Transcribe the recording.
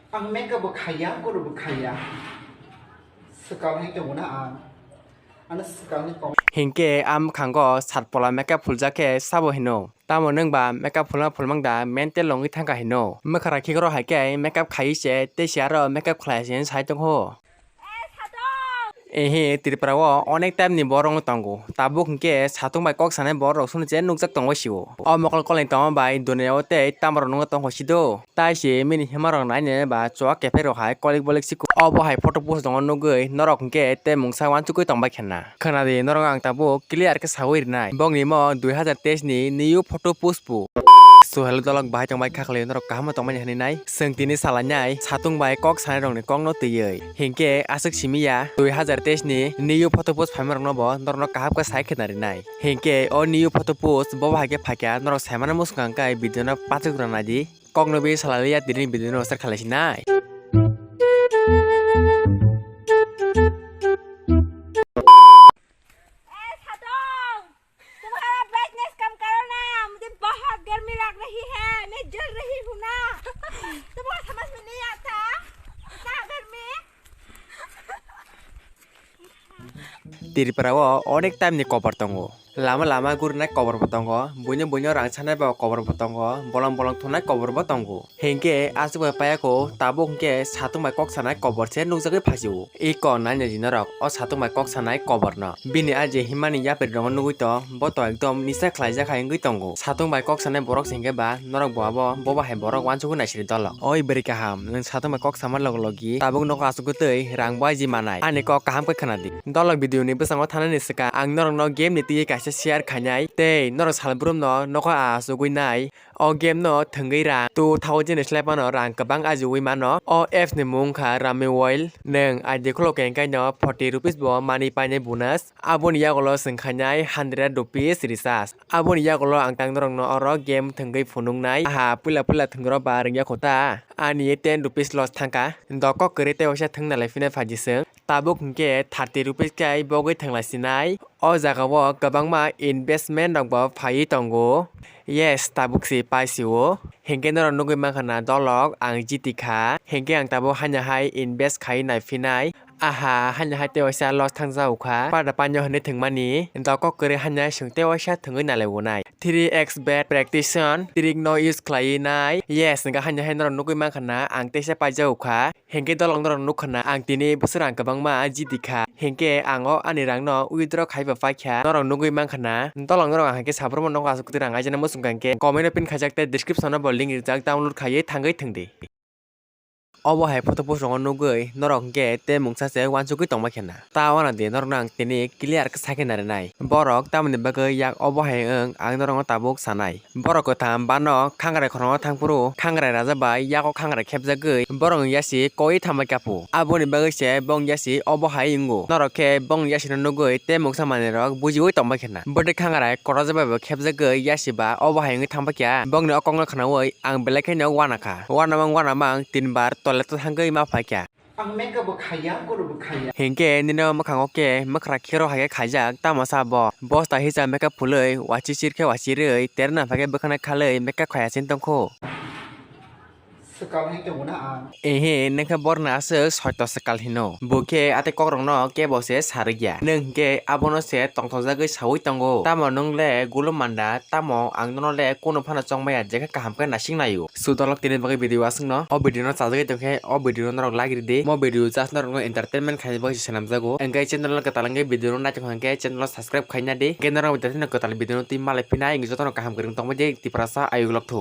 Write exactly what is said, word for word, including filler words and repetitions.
Ang makeup bo khaiya, kunu bo khaiya. Swkang hai tongo na ang. Ano swkang ni kok. Hinkhe a mwkhango satpola makeup phuljak khe sabo hino. Tamo nwng ba makeup phulma phulmang da mental wngwi thangkha hino. Mwkhra khikrok hai khe makeup khaiwi se tei se aro makeup khlai se sai tongkho. Ehe, Tripura o onek type ni borok no tongo. Tabuk hinkhe satung bai kok sanai borok rok sunu je nukjak tongo sio. O mokol kolni tongma bai duniya o tei tamo rok nungwi tongkho sido. Tai se mini hima rok nainai ba chuak kephek rok hai kolik bolik siko. Obo hai photo post tongo nugwi norok hinkhe tei mungsa uansugwi tongbai khe na. Khwnadi norok ang tabuk clear khe sawi rinai. Bongni mo dui hazar teis ni new photo post bo. So hello dolok, bahai tongbai kha khlai norok kaham tongmani hinwi nai. Chwng tini salainai satung bai kok sanai rokni kokno twiwi. Hinkhe aswk simi ya dui hazar teis ni new photo post phaima rokno bo norokno kaham khe sai khwna rinai. Hinkhe o new photo post bo bahai khe phaikha norok saimano mwswkang khe video no pathak rwna di. Kokno bi salai ya tini video no share khlai sinai. ए सातों, तुम्हारा brightness कम करो ना, मुझे बहुत गर्मी लग रही है, मैं जल रही हूँ ना। तुम्हारा समझ में नहीं आता, इतना गर्मी। Tripura o onek type ni kobor tongo. Lama lama gurinai kobor bo tongo, buino buino rang sanai bo kobor bo tongo, bolong bolong thungnai kobor bo tongo. Hinkhe aswk bai payako, tabuk hinkhe satung bai kok sanai kobor se nukjagwi phasio. Iko naina di norok o satung bai kok sanai kobor no. Bini a je himani yapri rokno nugwi to, bo to ekdom nisa khlaijak hai wngwi tongo. Satung bai kok sanai borok se hinkhe ba norok bo abo, bo bahai borok uansugwi naisiri dolok. Oi bwrwi kaham, nwng satung bai kok sama logi logi tabuk nogo aswk twi rang bo aji manai. Ani kok kaham khe khwna di. Dolok video ni bwskango thanani swkang ang norokno game ni twi kaisa share khainai tei norok salbrum no nogo asugwi nai. O game no thwngwi rang two thousand ni slai phano rang kwbang ajiwi mano. O apps ni mung wngkha Rummy World. Nwng I D khulok khe hwnkhe no forty rupees bo manwi painai bonus. Aboni yagulo swng khainai hundred rupees recharge. Aboni yagulo ang tang norokno oro game thwngwi phunuknai. Aha puila puila thwngwi rw ba rwngya kho ta. Ani ten rupees loss thangkha. Dokok kwrwi tei waisa thwngna lai phina phaidi swng. Tabuk hinkhe thirty rupees khe bogwi thwngla sinai. O jaga o kwbangma investment rok bo phaiwi tongo. Yes, tabuk se paisio. Hinkhe norok nugwi mankha na dolok ang jiti kha. Hinkhe ang tabuk haino hai invest khai naiphinai. Aha, haino hai tei waisa loss thangjago kha. Pada paino hinwi thwngmani. Dokok kwrwi haino hai swng tei waisa thwngwi nalai wonai. Three X bet prediction trick no use khlaiwi nai. Yes, hinkhe haino hai norok nugwi mankha na ang teisa paijago kha. Hinkhe dolok norok nukha na ang tini bwswk rang kwbangma jiti kha. Hinkhe ang o ani rang no withdraw khai bo paikha. Norok nugwi mankha na dolok norok ang hinkhe sabrumno nogo aswk kwtwi rang aijana muchungkha hinkhe comment o pin khaijak tei description o bo link rijak download khaiwi thangwi thwngdi. Obo hai photo post rokno nugwi norok hinkhe tei mungsa se uansugwi tongma khe na. Ta wana di norokno ang tini clear khe sakhe narinai. Borok tamoni bagwi yak obo hai wng ang norokno tabuk sanai. Borok kwtham bano khangrai khoroknw thangphuru khangrai raja bai yago khangrai khepjagwi borokni yasi koi thambai kapu. Aboni bagwi se bongni yasi obo hai wngo. Norok khe bongni yasino nugwi tei mungsa manwirok bujiwi tongbai khe na. Bwtwi khangrai kotor jabai bo khepjagwi yasi ba obo hai wngwi thangbai kha. Bongni o kokno khnaui ang belai kheno uanakha. Uanamang uanamang tinbar toilet o thangwi ma phaikha. Ang makeup bo khaiya, kunu bo khaiya. Hinkhe nini o mwkhango khe mwkhra khero hai khe khaijak, tamo sa bo? Bosta hisa makeup phulwi, wachi chir khe wachirwi, terna phai khe bwkhwnai khalwi makeup khaiya chini tongkho. Swkang hai tongo na ang. Ehe, nwng khe borna aswk soito swkal hino. Bo khe atwi kokrokno kebo se sarwkya. Nwng hinkhe abono se tongthokjagwi saui tongo. Tamo nwng le gulum manda, tamo ang nono le kunu phano chongmaya, je khe kaham khe naising naio. Sudolok tini bagwi video aswkno. O video no chajagwi tongkhe o video no norok like ridi. Mo video just norokno entertainment khaina bagwi se swnamjago. Hinkhe channel no kwtal wngkhe video no naitokha hinkhe channel no subscribe khaina di. Hinkhe norok jotono kwtal video no twi malai phinai, hinkhe jotono kaham kwrwng tongbai di Tiprasa ayuk lok thu.